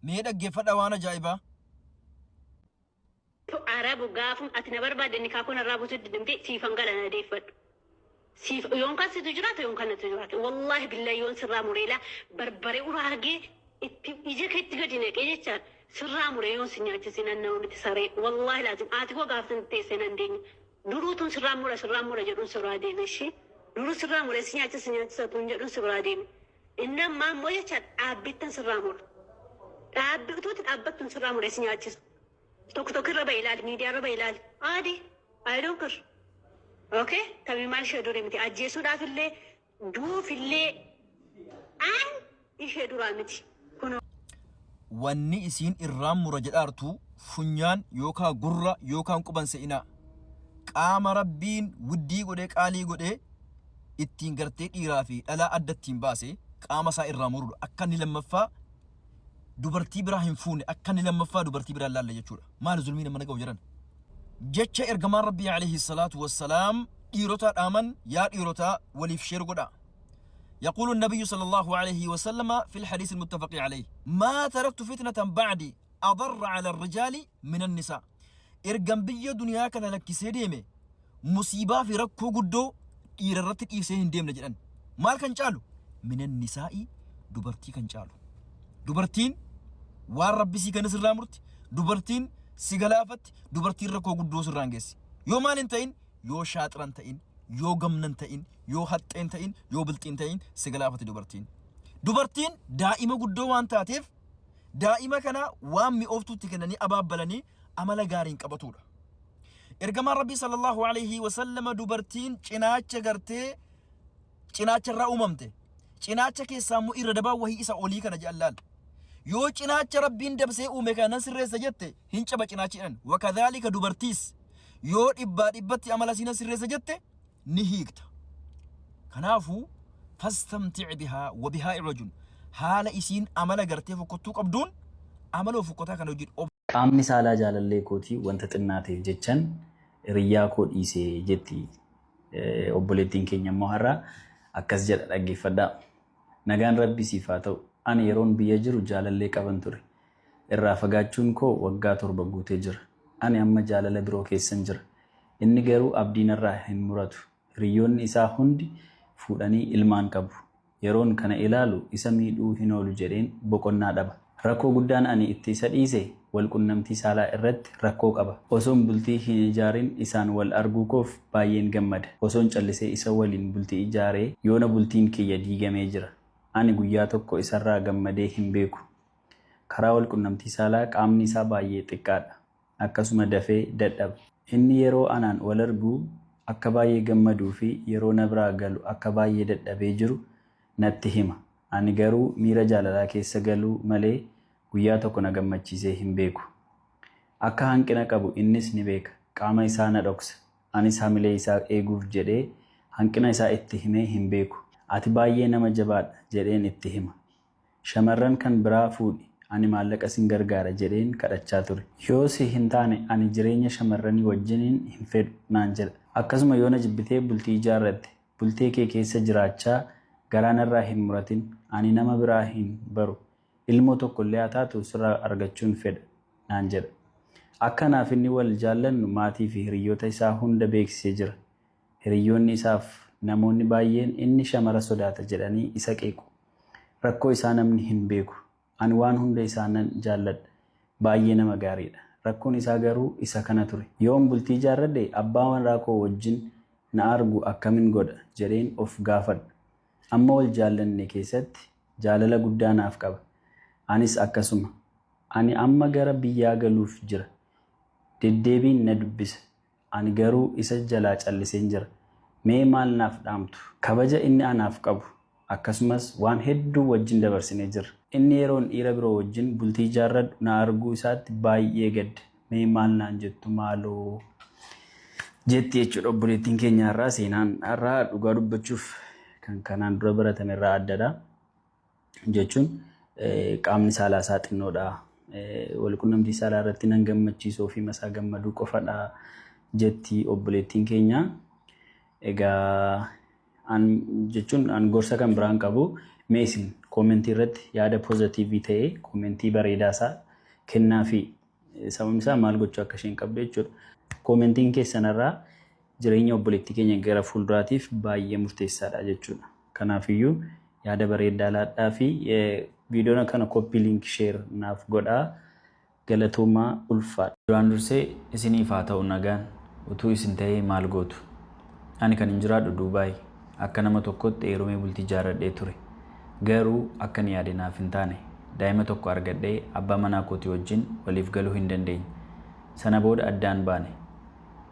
Mee dhaggeeffadhaa waan ajaa'ibaa. Arabu gaafum ati na barbaadde nikaa kun irraa bututti dimte siifan gala na deeffadhu. Siif yoon kan situ jiraate yoon kan natu jiraate wallaahi billahi yoon sirraa mureelaa barbaree uraagee itti ija keetti gadi naqee jechaan sirraa muree yoon si nyaachise nan nama miti saree wallaahi laazim haati koo gaafsan teessee nan deenya duruu tun sirraa mura sirraa mura jedhuun sirraa deeme ishee duruu sirraa muree si nyaachise nyaachisa tun jedhuun si biraa deeme inni ammaa immoo jechaan dhaabbittan sirraa mura dhaabbi utuutti dhaabbattuun sirraa muree si nyaachisa. Tokko tokko irra ba'i ilaali miidiyaa irra ba'i ilaali aadi I don't care. Okay, tamii maal ishee durii miti ajjeesuudhaaf illee duuf illee an ishee duraa miti. Kunoo. Wanni isiin irraan mura jedhaartu funyaan yookaa gurra yookaan quban se'inaa. Qaama Rabbiin wuddii godhee qaalii godhee ittiin gartee dhiiraa fi dhalaa adda ittiin baase qaama isaa irraa muruudha. Akka inni lammaffaa dubartii biraa hin fuune akka inni lammaffaa dubartii biraa hin laalle jechuudha. Maali zulmiin amma naga'u jedhan. Jecha ergamaan Rabbii alayhi salaatu wassalaam dhiirotaa dhaaman yaa dhiirotaa waliif sheer godhaa. يقول النبي صلى الله عليه وسلم في الحديث المتفق عليه ما تركت فتنة بعدي أضر على الرجال من النساء ergan biyya duniyaa kana lakkisee deeme musiibaa fi rakkoo guddoo dhiira irratti dhiisee hin deemne jedhan. Maal kan caalu? Minan nisaa'i dubartii kan caalu. Dubartiin waan rabbi sii kenne sirraa murti. Dubartiin si galaafatti. Dubartiin rakkoo guddoo sirraan geessi. Yoo maal hin ta'in, yoo shaaxiran ta'in, yoo gamnan ta'in, yoo haxxeen ta'in, yoo bilxiin ta'in si galaafatti dubartiin. Dubartiin daa'ima guddoo waan taateef daa'ima kana waan mi'ooftuutti kennanii abaabbalanii amala gaariin qabatuudha. Ergamaan Rabbii sallallahu alaihi wasallama dubartiin cinaacha gartee cinaacha irraa uumamte. Cinaacha keessaa immoo irra dabaa wahii isa olii kana jedhan laal. Yoo cinaacha Rabbiin dabsee uume kana nan sirreessa jette hin caba cinaachi jedhan. Wakadhaalika dubartiis yoo dhibbaa dhibbatti amala isii nan sirreessa jette ni hiikta. Kanaafuu fastamtic bihaa wa bihaa iwajun haala isiin amala gartee fokkottuu qabduun amala fokkotaa kana wajjin ob Qaamni saalaa jaalallee kootii wanta xinnaa ta'eef jechan hiriyyaa koo dhiise jetti obboleettiin keenya immoo har'a akkas jedha dhaggeeffadhaa. Nagaan Rabbii siif haa ta'u. Ani yeroon biyya jiru jaalallee qaban ture. Irraa fagaachuun koo waggaa 7 guutee jira. Ani amma jaalala biroo keessan jira. Inni garuu abdii narraa hin muratu. Hiriyyoonni isaa hundi fuudhanii ilmaan qabu. Yeroon kana ilaalu isa miidhuu hin oolu jedheen boqonnaa dhaba. Rakkoo guddaan ani itti isa dhiise wal qunnamtii saalaa irratti rakkoo qaba. Osoon bultii hin ijaarin isaan wal arguu koof baay'een gammada. Osoon callisee isa waliin bultii ijaaree yoona bultiin kiyya diigamee jira. Ani guyyaa tokko isarraa gammadee hin beeku. Karaa wal qunnamtii saalaa qaamni isaa baay'ee xiqqaadha. Akkasuma dafee dadhaba. Inni yeroo anaan wal argu akka baay'ee gammaduu fi yeroo na biraa galu akka baay'ee dadhabee jiru natti hima. Ani garuu miira jaalalaa keessa galuu malee guyyaa tokko na gammachiisee hin beeku. Akka hanqina qabu innis ni beeka. Qaama isaa na dhoksa. Anis hamilee isaa eeguuf jedhee hanqina isaa itti himee hin beeku. Ati baay'ee nama jabaadha jedheen itti hima. Shamarran kan biraa fuudhi, ani maallaqa sin gargaara jedheen kadhachaa ture. Yoo si hin taane ani jireenya shamarranii wajjiniin hin fedhu naan jedha. Akkasuma yoo na jibbitee bultii ijaarratte, bultee kee keessa jiraachaa garaa narraa hin muratin, ani nama biraa hin baru, ilmoo tokkollee haa taatu sirraa argachuun fedha naan jedha. Akka anaaf inni wal jaallannu maatii fi hiriyyoota isaa hunda beeksisee jira. Hiriyyoonni isaaf namoonni baay'een inni shamara sodaata jedhanii isa qeequ. Rakkoo isaa namni hin beeku. Ani waan hunda isaa nan jaalladha. Baay'ee nama gaariidha. Rakkoon isaa garuu isa kana ture. Yoon bultii ijaarradhe abbaa warraa koo wajjin na argu akkamin godha jedheen of gaafadha. Amma wal jaallanne keessatti jaalala guddaa naaf qaba. Anis akkasuma. Ani amma gara biyyaa galuuf jira. Deddeebiin na dubbisa. Ani garuu isa jalaa calliseen jira. Mee maal naaf dhaamtu? Kabaja inni anaaf qabu, akkasumas waan hedduu wajjin dabarsinee jirra. Inni yeroon dhiira biroo wajjin bultii ijaarradhu na arguu isaatti baay'ee gadda. Mee maal naan jettu maaloo? Jetti jechuudha obboleettiin keenya har'aa. Seenaan har'aa dhugaa dubbachuuf kan kanaan dura baratame irraa addadha. Jechuun qaamni saalaa isaa xinnoodha. Walqunnamtii saalaa irratti nan gammachiisu ofii masaa gammaduu qofadha jetti obboleettiin keenya. Egaa an jechuun an gorsa kan biraan qabu Mee isin koomentii irratti yaada positive ta'ee koomentii bareedaa isaa kennaa fi sababni isaa maal gochuu akka isheen qabdu jechuudha. Koomentiin keessanirraa jireenya obboleettii keenya gara fuulduraatiif baay'ee murteessaadha jechuudha. Kanaafiyyuu yaada bareedaa laadhaa fi viidiyoon kana copy link share naaf godhaa. Galatoomaa, ulfaadha. Duraan dursee isiniif haa ta'u nagaan. Utuu isin ta'ee maal gootu? Ani kan hin jiraadhu Duubaay. Akka nama tokkotti heerumee bultii ijaarradhee ture. Garuu akka ni yaade naaf hin taane. Daa'ima tokko argadhee abbaa manaa kootii wajjin waliif galuu hin dandeenye. Sana booda addaan baane.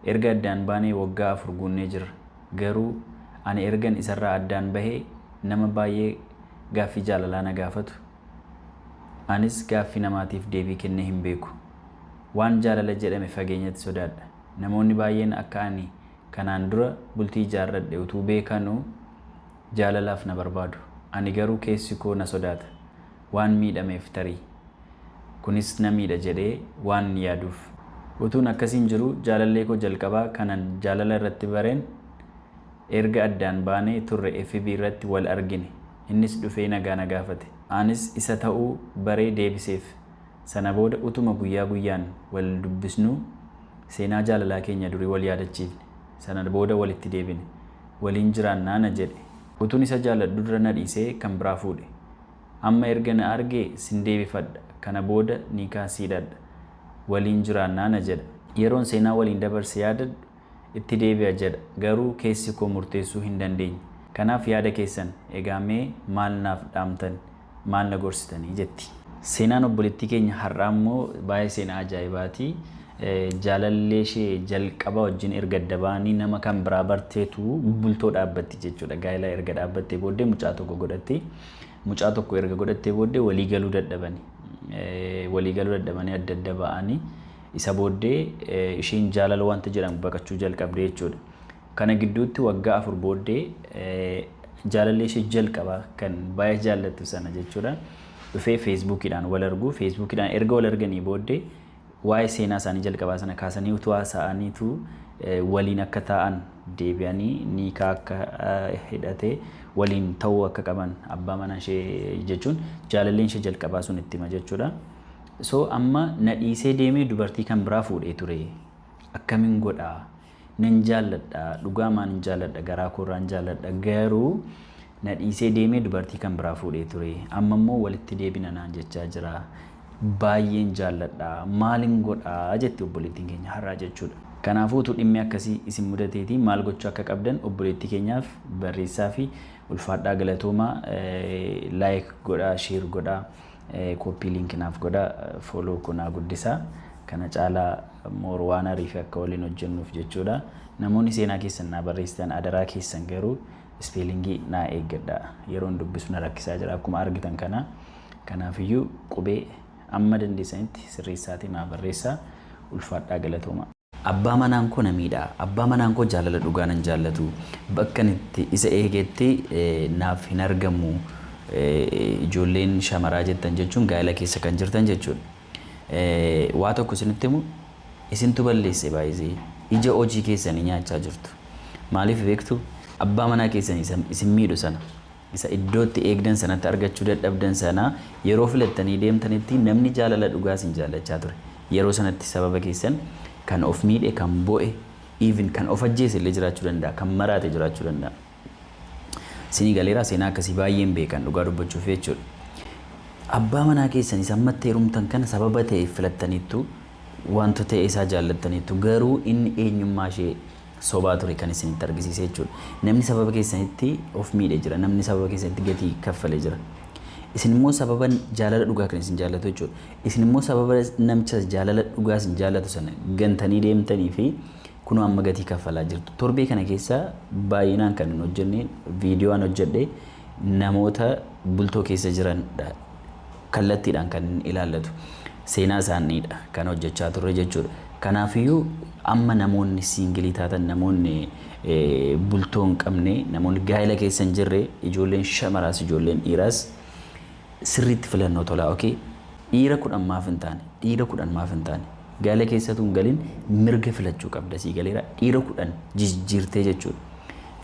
Erga addaan baanee waggaa 4 guunnee jirra. Garuu ani ergan isarraa addaan bahee nama baay'ee gaaffii jaalalaa na gaafatu. Anis gaaffii namaatiif deebii kennee hin beeku. Waan jaalala jedhame fageenyatti sodaadha. Namoonni baay'een akka ani kanaan dura bultii ijaarradhe utuu beekanuu jaalalaaf na barbaadu. Ani garuu keessi koo na sodaata. Waan miidhameef tarii. Kunis na miidha jedhee waan yaaduuf. Utuun akkasiin jiru jaalallee koo jalqabaa kanan jaalala irratti bareen erga addaan baanee turre FB irratti wal argine. Innis dhufee nagaa na gaafate. Anis isa ta'uu baree deebiseef. Sana booda utuma guyyaa guyyaan wal dubbisnuu seenaa jaalalaa keenya durii wal yaadachiifne. Sana booda walitti deebine. Waliin jiraannaa na jedhe. Utuun isa jaalladhu dura na dhiisee kan biraa fuudhe. Amma erga na argee sin deebifadha. Kana booda niikaa si hidhadha. Waliin jiraannaa na jedha. Yeroon seenaa waliin dabarse yaadadhu itti deebi'a jedha. Garuu keessi koo murteessuu hin dandeenye. Kanaaf yaada keessan egaa mee maal naaf dhaamtan, maal na gorsitanii jetti. Seenaan obboleettii keenya har'aa immoo baay'ee seenaa ajaa'ibaati. Jaalallee ishee jalqaba wajjin erga adda ba'anii nama kan biraa barteetu bultoo dhaabbatti jechuudha. Gaa'ela erga dhaabbattee booddee mucaa tokko godhatti. Mucaa tokko erga godhattee booddee walii galuu dadhabani. Walii galuu dadhabanii adda adda ba'anii isa booddee isheen jaalala wanta jedhamu baqachuu jalqabde jechuudha. Kana gidduutti waggaa 4 booddee jaalallee ishee jalqabaa kan baay'ee jaallattu sana jechuudha. Dhufee feesbuukiidhaan wal argu. Feesbuukiidhaan erga wal arganii booddee waa'ee seenaa isaanii jalqabaa sana kaasanii utuu haasa'aniitu waliin akka taa'an deebi'anii niikaa akka hidhatee waliin ta'uu akka qaban abbaa manaa ishee jechuun jaalalleen ishee jalqabaa sun itti hima jechuudha. So amma na dhiisee deemee dubartii kan biraa fuudhee ture. Akkamiin godhaa? Nan jaalladha, dhugaa maan hin jaalladha, garaa koorraan jaalladha, garuu na dhiisee deemee dubartii kan biraa fuudhee ture. Amma immoo walitti deebina naan jechaa jira. Baay'een jaalladha. Maalin godhaa jetti obboleettiin keenya har'aa jechuudha. Kanaafuu utuu dhimmi akkasii isin mudateetii maal gochuu akka qabdan obboleettii keenyaaf barreessaa fi ulfaadhaa, galatoomaa. Like godhaa, share godhaa, copy link naaf godhaa, follow kunaa guddisaa. Kana caalaa more waan ariif akka waliin hojjennuuf jechuudha. Namoonni seenaa keessan naa barreessitan adaraa keessan garuu spelling naa eeggadha. Yeroon dubbisu na rakkisaa jira akkuma argitan kana. Kanaafiyyuu qubee amma dandeessanitti sirreessaatii naa barreessaa, ulfaadhaa, galatooma. Abbaa manaan koo na miidha. Abbaa manaan koo jaalala dhugaa nan jaallatu. Bakka itti isa eegetti naaf hin argamu. Ijoolleen shamaraa jettan jechuun gaa'ela keessa kan jirtan jechuudha. Waa tokko isinitti himu, isintu balleesse baay'isee ija hojii keessanii nyaachaa jirtu. Maaliif beektu? Abbaa manaa keessanii isin miidhu sana, isa iddootti eegdan sanatti argachuu dadhabdan sana yeroo filattanii deemtanitti namni jaalala dhugaa isin jaallachaa ture. Yeroo sanatti sababa keessan kan of miidhe, kan bo'e, even kan of ajjeese illee jiraachuu danda'a, kan maraate jiraachuu danda'a. Isinii galeeraa? Seenaa akkasii baay'een beekan dhugaa dubbachuuf jechuudha. Abbaa manaa keessan isa ammatti heerumtan kana sababa ta'eef filattaniittu, wanta ta'e isaa jaallattaniittu, garuu inni eenyummaa ishee sobaa ture kan isinitti argisiise jechuudha. Namni sababa keessanitti of miidhe jira. Namni sababa keessanitti gatii kaffalee jira. Isin immoo sababa jaalala dhugaa kan isin jaallatu jechuudha. Isin immoo sababa namicha jaalala dhugaa isin jaallatu sana gantanii deemtanii fi kunoo amma gatii kaffalaa jirtu. Torbee kana keessa baay'inaan kan hin hojjenne viidiyoo an hojjedhe namoota bultoo keessa jiranidha. Kallattiidhaan kan inni ilaallatu. Seenaa isaaniidha kan hojjechaa turre jechuudha. Kanaafiyyuu amma namoonni single taatan, namoonni bultoo hin qabne, namoonni gaa'ela keessa hin jirre, ijoolleen shamaraas ijoolleen dhiiraas sirriitti filannoo tolaa, okay? Dhiira 10 maaf hin taane? Dhiira 10 maaf hin taane? Gaa'ela keessatu hin galin mirga filachuu qabda, sii galeera? Dhiira 10 jijjiirtee jechuudha.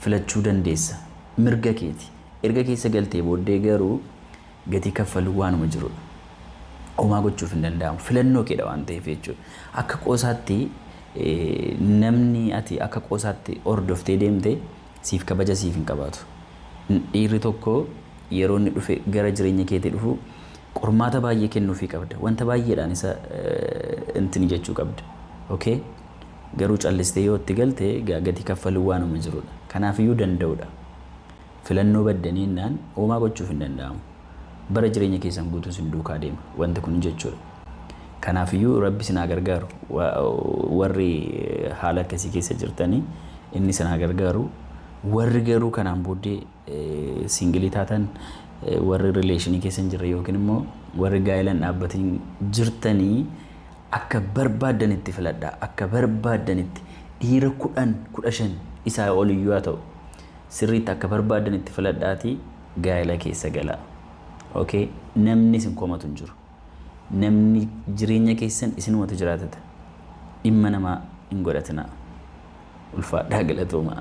Filachuu dandeessa. Mirga keeti. Erga keessa galtee booddee garuu gatii kaffaluu waanuma jirudha. Homaa gochuuf hin danda'amu. Filannoo keedha waan ta'eef jechuudha. Akka qoosaatti namni ati akka qoosaatti hordoftee deemte siif kabaja siif hin qabaatu. Dhiirri tokko yeroo inni dhufe gara jireenya keetii dhufu qormaata baay'ee kennuufii qabda. Wanta baay'eedhaan isa intini jechuu qabda. Okay? Garuu callistee yoo itti galte gatii kaffaluu waanuma jirudha. Kanaafiyyuu danda'udha. Filannoo baddanii innaan homaa gochuuf hin danda'amu. Bara jireenya keessan guutuu isin duukaa deema wanti kun jechuudha. Kanaafiyyuu Rabbi isin haa gargaaru. Warri haala akkasii keessa jirtanii inni isin haa gargaaru. Warri garuu kanaan booddee single taatan, warri relation keessa hin jirre yookiin immoo warri gaa'ela hin dhaabbatin jirtanii, akka barbaaddanitti filadhaa. Akka barbaaddanitti dhiira 10, 15 isaa oliyyuu haa ta'u, sirriitti akka barbaaddanitti filadhaatii gaa'ela keessa galaa. Okay? Namni isin komatu hin jiru. Namni jireenya keessan isinumatu jiraatata. Dhimma namaa hin godhatinaa. Ulfaadhaa, galatoomaa.